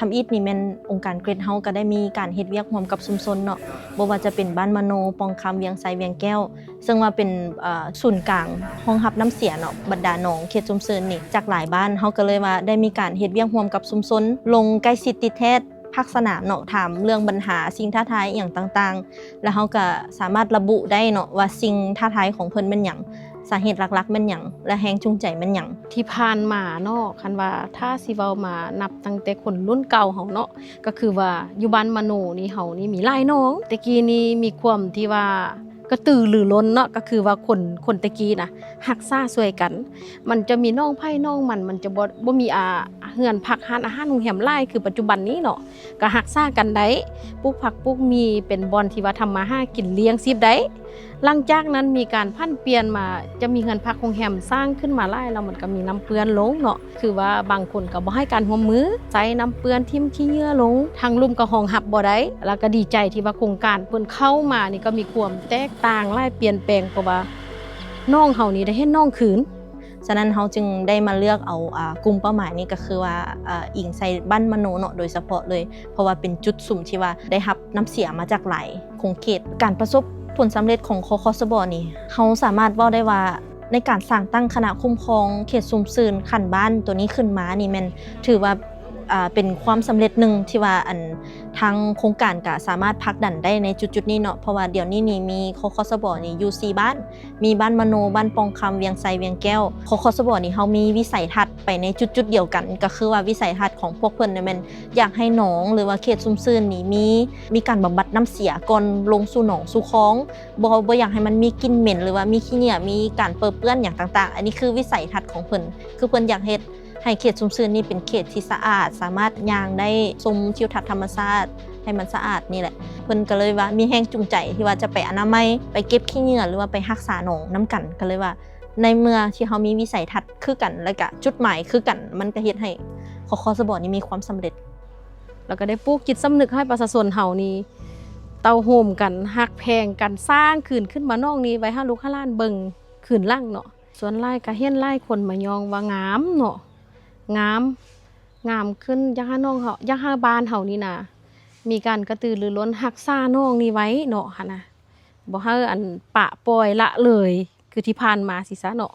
ທຳອິດນີ້ແມ່ນອົງການ ເກຣັດ ເຮົາກໍໄດ້ມີການເຮັດວຽກຮ່ວມກັບຊຸມຊົນເນາະ, ບໍ່ວ່າຈະເປັນບ້ານມະໂນ, ປ່ອງຄຳ, ວຽງໄຊ, ວຽງແກ້ວ, ເຊິ່ງວ່າເປັນ ເອີ ສູນກາງຮອງຮັບນ້ຳເສຍເນາະ, ບັນດາໜອງເຂດຊຸມເຊີນນີ້ຈາກຫຼາຍບ້ານ. ເຮົາກໍເລີຍວ່າໄດ້ມີການເຮັດວຽກຮ່ວມກັບຊຸມຊົນ, ລົງໃກ້ຊິດຕິດແທດ ພາກສະໜາມເນາະ, ຖາມເລື່ອງບັນຫາ, ສິ່ງທ້າທາຍອີ່ຫຍັງຕ່າງໆ ແລ້ວເຮົາກໍສາມາດລະບຸໄດ້ເນາະວ່າສິ່ງທ້າທາຍຂອງເພິ່ນແມ່ນຫຍັງ, ສາເຫດຫຼັກໆແມ່ນຫຍັງ ແລະ ແຮງຈູງໃຈແມ່ນຫຍັງ. ທີ່ຜ່ານມາເນາະ, ຄັນວ່າຖ້າຊິເວົ້າມານັບຕັ້ງແຕ່ຄົນລຸ້ນເກົ່າເຮົາເນາະ, ກໍຄືວ່າຢູ່ບ້ານມະໂນນີ້ ເຮົານີ້ມີຫຼາຍໜອງ. ແຕ່ກີ້ນີ້ມີຄວາມທີ່ວ່າກະຕືລືລົ້ນເນາະ, ກໍຄືວ່າຄົນ ຄົນແຕ່ກີ້ນະ ຮັກສາຊ່ວຍກັນ, ມັນຈະມີໜອງໃຜໜອງມັນ, ມັນຈະບໍ່ ບໍ່ມີ ອາ ເຮືອນພັກ, ຮ້ານອາຫານ, ໂຮງແຮມຫຼາຍຄືປັດຈຸບັນນີ້ເນາະ, ກໍຮັກສາກັນໄດ້, ປູກຜັກປູກໝີ່, ເປັນບ່ອນທີ່ວ່າທຳມາຫາກິນລ້ຽງຊີບໄດ້. ຫຼັງຈາກນັ້ນມີການຜັນປ່ຽນມາ, ຈະມີເຮືອນພັກໂຮງແຮມສ້າງຂຶ້ນມາຫຼາຍ, ແລ້ວມັນກໍມີນ້ຳເປື້ອນລົງເນາະ, ຄືວ່າບາງຄົນກໍບໍ່ໃຫ້ການຮ່ວມມື, ໃຊ້ນ້ຳເປື້ອນ, ຖິ້ມຂີ້ເຫຍື້ອລົງ, ທາງລຸ່ມກໍຮອງຮັບບໍ່ໄດ້. ແລ້ວກໍດີໃຈທີ່ວ່າໂຄງການເພິ່ນເຂົ້າມານີ້ ກໍມີຄວາມແຕກຕ່າງຫຼາຍ, ປ່ຽນແປງ, ເພາະວ່າໜອງເຮົານີ້ໄດ້ເຫັນໜອງຄືນ. ສະນັ້ນເຮົາຈຶ່ງໄດ້ມາເລືອກເອົາ ອາ ກຸ່ມເປົ້າໝາຍນີ້ ກໍຄືວ່າ ອາ ອີງໃສ່ບ້ານມະໂນເນາະ ໂດຍສະເພາະເລີຍ, ເພາະວ່າເປັນຈຸດສຸມທີ່ວ່າໄດ້ຮັບນ້ຳເສຍມາຈາກຫຼາຍຂົງເຂດ. ການປະສົບຜົນສຳເລັດຂອງ ຄຄສບ ນີ້ ເຮົາສາມາດເວົ້າໄດ້ວ່າ ໃນການສ້າງຕັ້ງຄະນະຄຸ້ມຄອງເຂດຊຸມຊື່ນຂັ້ນບ້ານໂຕນີ້ຂຶ້ນມານີ້ ແມ່ນຖືວ່າ ອາ ເປັນຄວາມສຳເລັດໜຶ່ງທີ່ວ່າ ອັນ ທາງໂຄງການກະສາມາດຜັກດັນໄດ້ໃນຈຸດໆນີ້ເນາະ, ເພາະວ່າດຽວນີ້ນີ້ມີ ຄຄສບ ນີ້ຢູ່ສີ່ບ້ານ, ມີບ້ານມະໂນ, ບ້ານປ່ອງຄຳ, ວຽງໄຊ, ວຽງແກ້ວ. ຄຄສບ ນີ້ເຮົາມີວິໄສທັດໄປໃນຈຸດໆດຽວກັນ, ກໍຄືວ່າວິໄສທັດຂອງພວກເພິ່ນນະແມ່ນຢາກໃຫ້ໜອງ ຫຼືວ່າເຂດຊຸມຊື່ນນີ້ມີ ມີການບຳບັດນ້ຳເສຍກ່ອນລົງສູ່ໜອງສູ່ຄອງ, ບໍ່ ບໍ່ຢາກໃຫ້ມັນມີກິ່ນເໝັນ ຫຼືວ່າມີຂີ້ເຫຍື້ອ ມີການເປິເປື້ອນຫຍັງຕ່າງໆ. ອັນນີ້ຄືວິໄສທັດຂອງເພິ່ນ, ຄືເພິ່ນຢາກເຮັດ ໃຫ້ເຂດຊຸມຊື່ນນີ້ເປັນເຂດທີ່ສະອາດ, ສາມາດຍ່າງໄດ້, ຊົມທິວທັດທຳມະຊາດໃຫ້ມັນສະອາດນີ້ແຫຼະ. ເພິ່ນກໍເລີຍວ່າມີແຮງຈູງໃຈທີ່ວ່າຈະໄປອະນາໄມ, ໄປເກັບຂີ້ເຫຍື້ອ ຫຼືວ່າໄປຮັກສາໜອງນຳກັນ. ກໍເລີຍວ່າໃນເມື່ອທີ່ເຮົາມີວິໄສທັດຄືກັນ ແລະກະຈຸດໝາຍຄືກັນ, ມັນກໍເຮັດໃຫ້ ຄຄສບ ນີ້ມີຄວາມສຳເລັດ. ແລ້ວກໍໄດ້ປູກຈິດສຳນຶກໃຫ້ປະຊາຊົນເຮົານີ້ເຕົ້າໂຮມກັນ, ຮັກແພງກັນ, ສ້າງຄືນຂຶ້ນມາໜອງນີ້ໄວ້ໃຫ້ລູກໃຫ້ຫຼານເບິ່ງຄືນຫຼັງເນາະ. ສ່ວນຫຼາຍກໍເຫັນຫຼາຍຄົນມາຍ້ອງວ່າງາມເນາະ, ງາມ, ງາມຂຶ້ນ. ຢາກໃຫ້ນ້ອງເຮົາ, ຢາກໃຫ້ບ້ານເຮົານີ້ນະ ມີການກະຕືລືລົ້ນຮັກສາໜອງນີ້ໄວ້ເນາະຫັ້ນນະ, ບໍ່ໃຫ້ ອັນ ປະປ່ອຍລະເລີຍຄືທີ່ຜ່ານມາຊີ້ຊະເນາະ.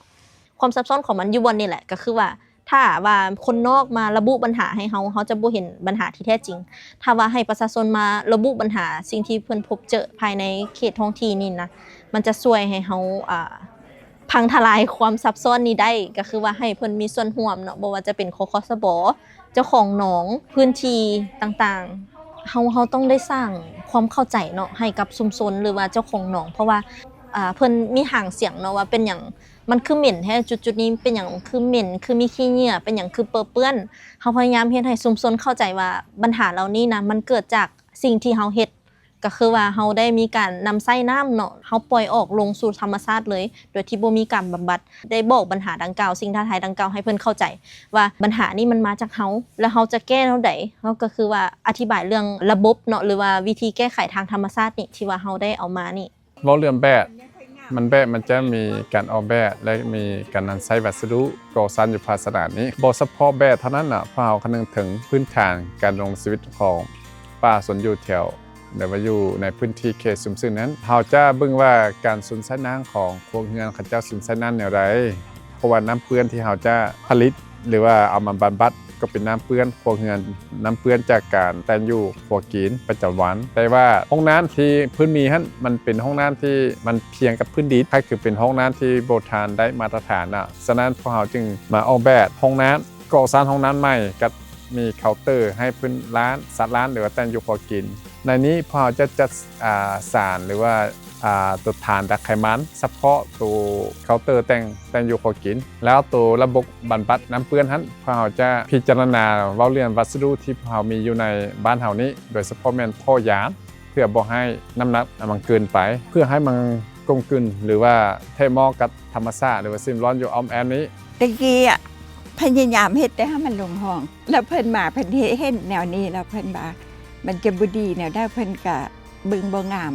ຄວາມຊັບຊ້ອນຂອງມັນຢູ່ບ່ອນນີ້ແຫຼະ, ກໍຄືວ່າ ຖ້າວ່າຄົນນອກມາລະບຸບັນຫາໃຫ້ເຮົາ, ເຮົາຈະບໍ່ເຫັນບັນຫາທີ່ແທ້ຈິງ. ຖ້າວ່າໃຫ້ປະຊາຊົນມາລະບຸບັນຫາ, ສິ່ງທີ່ເພິ່ນພົບເຈີພາຍໃນເຂດທ້ອງທີ່ນີ້ນະ, ມັນຈະຊ່ວຍໃຫ້ເຮົາ ອາ ພັງທະລາຍຄວາມຊັບຊ້ອນນີ້ໄດ້, ກໍຄືວ່າໃຫ້ເພິ່ນມີສ່ວນຮ່ວມເນາະ, ບໍ່ວ່າຈະເປັນ ຄຄສບ, ເຈົ້າຂອງໜອງ, ພື້ນທີ່ຕ່າງໆ. ເຮົາ, ເຮົາຕ້ອງໄດ້ສ້າງຄວາມເຂົ້າໃຈເນາະ ໃຫ້ກັບຊຸມຊົນ ຫຼືວ່າເຈົ້າຂອງໜອງ, ເພາະວ່າ ອາ ເພິ່ນມີຫາງສຽງເນາະ ວ່າເປັນຫຍັງມັນຄືເໝັນແທ້, ຈຸດໆນີ້ເປັນຫຍັງຄືເໝັນ, ຄືມີຂີ້ເຫຍື້ອ, ເປັນຫຍັງຄືເປິເປື້ອນ. ເຮົາພະຍາຍາມເຮັດໃຫ້ຊຸມຊົນເຂົ້າໃຈວ່າບັນຫາເຫຼົ່ານີ້ນະ ມັນເກີດຈາກສິ່ງທີ່ເຮົາເຮັດ, ກໍຄືວ່າເຮົາໄດ້ມີການນຳໃຊ້ນ້ຳເນາະ, ເຮົາປ່ອຍອອກລົງສູ່ທຳມະຊາດເລີຍ ໂດຍທີ່ບໍ່ມີການບຳບັດ. ໄດ້ບອກບັນຫາດັ່ງກ່າວ, ສິ່ງທ້າທາຍດັ່ງກ່າວໃຫ້ເພິ່ນເຂົ້າໃຈວ່າບັນຫານີ້ມັນມາຈາກເຮົາ ແລ້ວເຮົາຈະແກ້ແນວໃດ. ເຮົາກໍຄືວ່າອະທິບາຍເລື່ອງລະບົບເນາະ ຫຼືວ່າວິທີແກ້ໄຂທາງທຳມະຊາດນີ້ ທີ່ວ່າເຮົາໄດ້ເອົາມານີ້. ເວົ້າເລື່ອງແບບ ມັນແບບ ມັນຈະມີການອອກແບບ ແລະ ມີການນຳໃຊ້ວັດສະດຸກໍ່ສ້າງຢູ່ພາຍໃນນີ້. ບໍ່ສະເພາະແບບເທົ່ານັ້ນນະ, ພວກເຮົາຄຳນຶງເຖິງພື້ນຖານການດຳລົງຊີວິດຂອງປະຊາຊົນຢູ່ແຖວ ຫຼືວ່າຢູ່ໃນພື້ນທີ່ເຂດຊຸມຊື່ນນັ້ນ. ເຮົາຈະເບິ່ງວ່າການສູນໃຊ້ນ້ຳຂອງຄົວເຮືອນເຂົາເຈົ້າສູນໃຊ້ນ້ຳແນວໃດ, ເພາະວ່ານ້ຳເປື້ອນທີ່ເຮົາຈະຜະລິດ ຫຼືວ່າເອົາມາບຳບັດ ກໍເປັນນ້ຳເປື້ອນຄົວເຮືອນ, ນ້ຳເປື້ອນຈາກການແຕ່ງຢູ່ຄົວກິນປະຈຳວັນ. ແຕ່ວ່າຫ້ອງນ້ຳທີ່ເພິ່ນມີຫັ້ນ ມັນເປັນຫ້ອງນ້ຳທີ່ມັນພຽງກັບພື້ນດິນ, ກໍຄືເປັນຫ້ອງນ້ຳທີ່ບໍ່ທັນໄດ້ມາດຕະຖານນະ. ສະນັ້ນ ພວກເຮົາຈຶ່ງມາອອກແບບຫ້ອງນ້ຳ, ກໍ່ສ້າງຫ້ອງນ້ຳໃໝ່ ກັບມີເຄົາເຕີໃຫ້ພື້ນຮ້ານ, ສັດຮ້ານ ຫຼືວ່າແຕ່ງຢູ່ຄົວກິນ. ໃນນີ້ພວກເຮົາຈະຈັດ ອາ ສານ ຫຼືວ່າ ອາ ຕົວທານດັກໄຂມັນ ສະເພາະໂຕເຄົາເຕີແຕ່ງ ແຕ່ງຢູ່ຄົວກິນ. ແລ້ວໂຕລະບົບບຳບັດນ້ຳເປື້ອນຫັ້ນ ພວກເຮົາຈະພິຈາລະນາເວົ້າເລື່ອງວັດສະດຸທີ່ພວກເຮົາມີຢູ່ໃນບ້ານເຮົານີ້, ໂດຍສະເພາະແມ່ນທໍ່ຢາງ, ເພື່ອບໍ່ໃຫ້ນ້ຳໜັກມັນເກີນໄປ, ເພື່ອໃຫ້ມັນກົງກືນ ຫຼືວ່າແທະເໝາະກັບທຳມະຊາດ ຫຼືວ່າສິ່ງແວດລ້ອມຢູ່ອ້ອມແອ້ມນີ້. ແຕ່ກີ້ອະ ພະຍາຍາມເຮັດແຕ່ໃຫ້ມັນລົງຮ່ອງ, ແລ້ວເພິ່ນມາ ເພິ່ນເຫັນແນວນີ້ ແລ້ວເພິ່ນວ່າມັນຈະບໍ່ດີແນວໃດ, ເພິ່ນກະເບິ່ງບໍ່ງາມ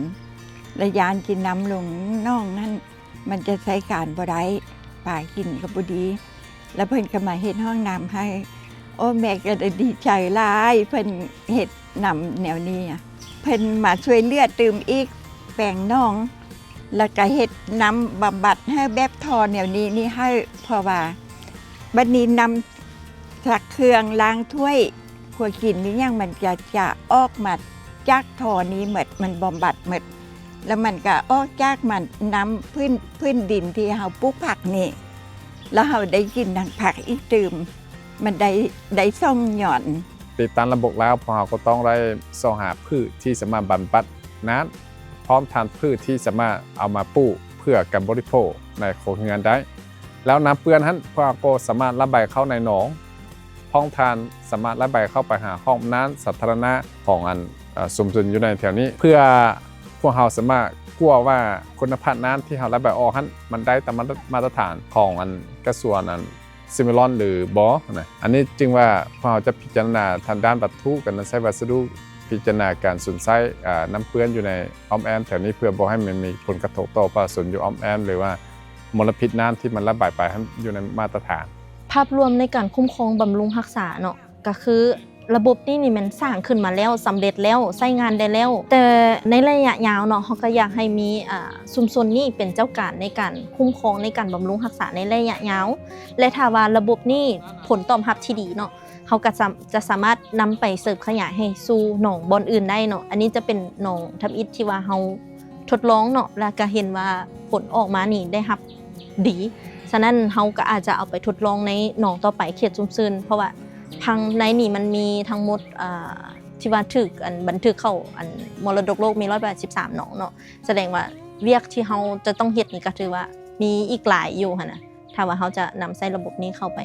ແລະ ຢ້ານກິນນ້ຳລົງໜອງນັ້ນ ມັນຈະໃຊ້ການບໍ່ໄດ້, ປາກິນກໍບໍ່ດີ. ແລ້ວເພິ່ນກໍມາເຮັດຫ້ອງນ້ຳໃຫ້, ໂອ້ ແມ່ກໍໄດ້ດີໃຈຫຼາຍ ເພິ່ນເຮັດນ້ຳແນວນີ້ ເພິ່ນມາຊ່ວຍເຫຼືອຕື່ມອີກ ແປງໜອງ ແລ້ວກໍເຮັດນ້ຳບຳບັດໃຫ້ແບບທໍ່ແນວນີ້ນີ້ໃຫ້ ເພາະວ່າບັດນີ້ນ້ຳຊັກເຄື່ອງ ລ້າງຖ້ວຍ ຄົວກິນມີຫຍັງ ມັນຈະ ຈະອອກມາຈາກທໍ່ນີ້ໝົດ ມັນບຳບັດໝົດ ແລ້ວມັນກໍອອກຈາກມານ້ຳພື້ນ ພື້ນດິນທີ່ເຮົາປູກຜັກນີ້ ແລ້ວເຮົາໄດ້ກິນທັງຜັກອີກຕື່ມ ມັນໄດ້ ໄດ້ສອງຍ້ອນ. ຕິດຕາມລະບົບແລ້ວ ພວກເຮົາກໍຕ້ອງໄດ້ຊອກຫາພືດທີ່ສາມາດບຳບັດນ້ຳ ພ້ອມທັງພືດທີ່ສາມາດເອົາມາປູກເພື່ອການບໍລິໂພກໃນຄົວເຮືອນໄດ້ ແລ້ວນ້ຳເປື້ອນຫັ້ນ ພວກເຮົາກໍສາມາດລະບາຍເຂົ້າໃນໜອງ ພ້ອມທັງສາມາດລະບາຍເຂົ້າໄປຫາຫ້ອງນ້ຳສາທາລະນະຂອງອັນ ເອີ ຊຸມຊົນຢູ່ໃນແຖວນີ້ ເພື່ອພວກເຮົາສາມາດກວດວ່າຄຸນນະພາບນ້ຳທີ່ເຮົາລະບາຍອອກຫັ້ນ ມັນໄດ້ຕາມມາດຕະຖານຂອງອັນກະຊວງອັນ ຊິມເມລອນ ຫຼືບໍ່ນະ ອັນນີ້ຈຶ່ງວ່າພວກເຮົາຈະພິຈາລະນາທາງດ້ານວັດຖຸ ການນຳໃຊ້ວັດສະດຸ ພິຈາລະນາການສູນໃຊ້ ອາ ນ້ຳເປື້ອນຢູ່ໃນອ້ອມແອ້ມແຖວນີ້ ເພື່ອບໍ່ໃຫ້ມັນມີຜົນກະທົບຕໍ່ປະຊາຊົນຢູ່ອ້ອມແອ້ມ ຫຼືວ່າມົນລະພິດນ້ຳທີ່ມັນລະບາຍໄປໃຫ້ຢູ່ໃນມາດຕະຖານ. ພາບລວມໃນການຄຸ້ມຄອງບຳລຸງຮັກສາເນາະ ກໍຄືລະບົບນີ້ນີ້ແມ່ນສ້າງຂຶ້ນມາແລ້ວ ສຳເລັດແລ້ວ ໃຊ້ງານໄດ້ແລ້ວ ແຕ່ໃນໄລຍະຍາວເນາະ ເຮົາກໍຢາກໃຫ້ມີ ອາ ຊຸມຊົນນີ້ເປັນເຈົ້າການໃນການຄຸ້ມຄອງ ໃນການບຳລຸງຮັກສາໃນໄລຍະຍາວ ແລະ ຖ້າວ່າລະບົບນີ້ຜົນຕອບຮັບທີ່ດີເນາະ ເຮົາກໍຈະ ຈະສາມາດນຳໄປເສີບຂະຫຍາຍໃຫ້ສູ່ໜອງບ່ອນອື່ນໄດ້ເນາະ ອັນນີ້ຈະເປັນໜອງທຳອິດທີ່ວ່າເຮົາທົດລອງເນາະ ແລ້ວກໍເຫັນວ່າຜົນອອກມານີ້ໄດ້ຮັບດີ ສະນັ້ນເຮົາກໍອາດຈະເອົາໄປທົດລອງໃນໜອງຕໍ່ໄປ ເຂດຊຸມຊົນ ເພາະວ່າທາງໃນນີ້ມັນມີທັງໝົດ ອາ ທີ່ວ່າຖືກອັນບັນທຶກເຂົ້າອັນມໍລະດົກໂລກມີຮ້ອຍແປດສິບສາມໜອງເນາະ ສະແດງວ່າວຽກທີ່ເຮົາຈະຕ້ອງເຮັດນີ້ກໍຖືວ່າມີອີກຫຼາຍຢູ່ຫັ້ນນະ ຖ້າວ່າເຮົາຈະນຳໃຊ້ລະບົບນີ້ເຂົ້າໄປ.